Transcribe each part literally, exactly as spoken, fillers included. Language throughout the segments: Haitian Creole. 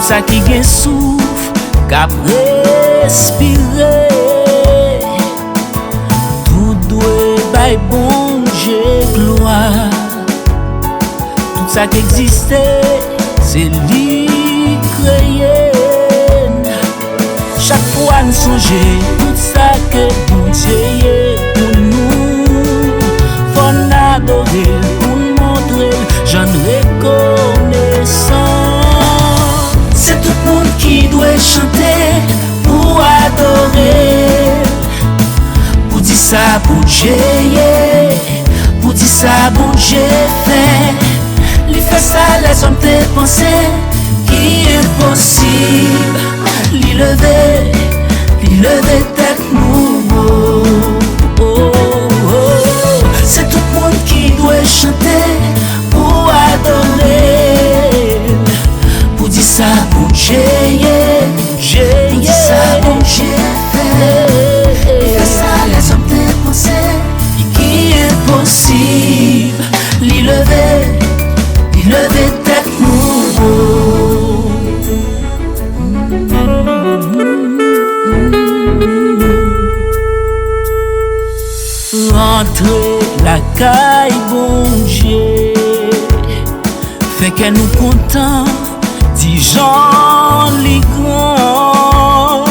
Sa ki gen souf, k ap respire, tout dwe bay Bondye glwa. Tout sa k egziste, se li k kreye n. Chak fwa n sonje tout sa ke Bondye ye pou nou, fò n adore l pou n montre l jan n rekonesan. Se tout moun ki dwe chante pou adore l, pou di sa Bondye ye, pou di sa Bondye fè. Li fè sa lèzòm te panse ki enposib. Li leve, li leve tèt nou wo. Se tout moun ki dwe chante pou adore l, pou di sa Bondye ye, pou di sa Bondye fè. Li fè sa lèzòm te panse ki enposib. Li leve, li leve tèt nou wo. Rantre lakay Bondye, fè kè nou kontan, di jan li gran.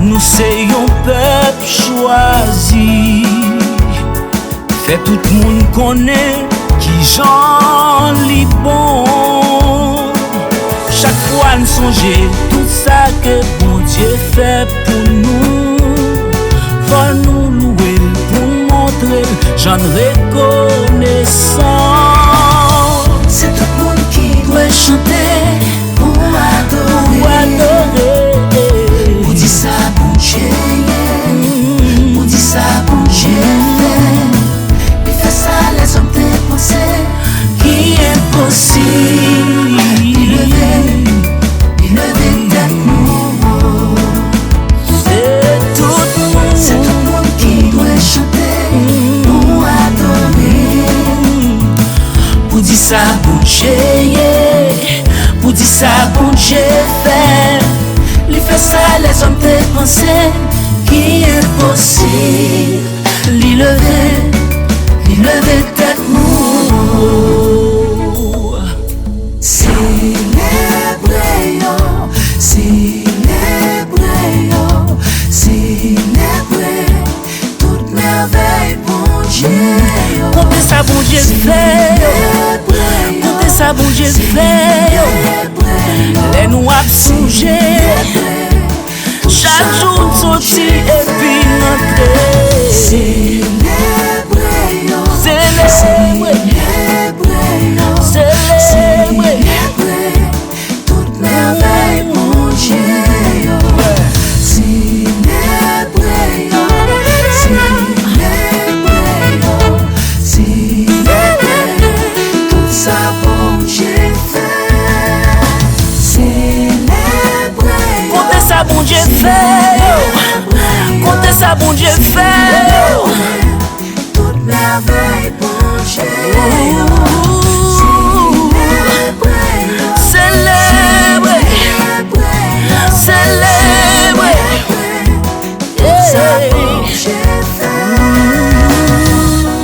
Nou se yon pèp chwazi, fè tout moun konnen kijan li bon. Chak fwa n sonje tout sa ke Bondye fè pou nou, fò nou louwe l pou n montre l jan n rekonesan. Se tout moun ki dwe chante pou adore, pou adore, pou di sa Bondye ye, pou di sa Bondye fè. Li fè sa lèzòm te panse ki enposib. Li leve, li leve tèt nou wo. Se tout moun, se tout moun ki dwe chante pou adore, pou di sa Bondye ye, pou di sa Bondye fè. Li fè sa lèzòm te panse ki enposib. Li leve, li leve tèt nou wo. Selebre yo, selebre yo, selebre tout mèvèy Bondye yo. Konte sa Bondye fè yo. Selebre yo, konte sa Bondye fè yo. Selebre yo, lè nou ap sonje, selebre chak jou n soti epi n antre. Selebre yo, selebre, selebre yo, selebre, selebre tout mèvèy Bondye yo. Selebre yo, selebre yo, selebre tout sa Bondye fè. Selebre yo. Konte sa Bondye fè yo. Konte sa Bondye fè yo. Tout mèvèy Bondye yo. Selebre yo. Selebre. Selebre. Tout sa Bondye fè.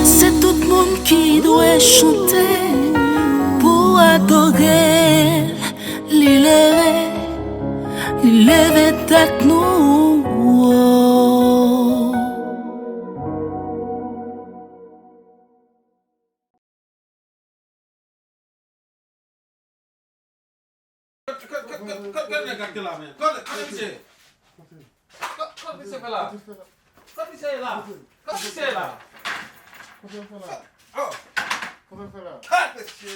Se tout moun ki dwe chante pou adore l. Li leve, li leve tèt nou wo. Kote, kote, kote, kote, kote nèg la te la, men? Kote, kote misye? Kote, kote misye fè la? Kote misye ye la? Kote misye ye la? Oh! Kote misye?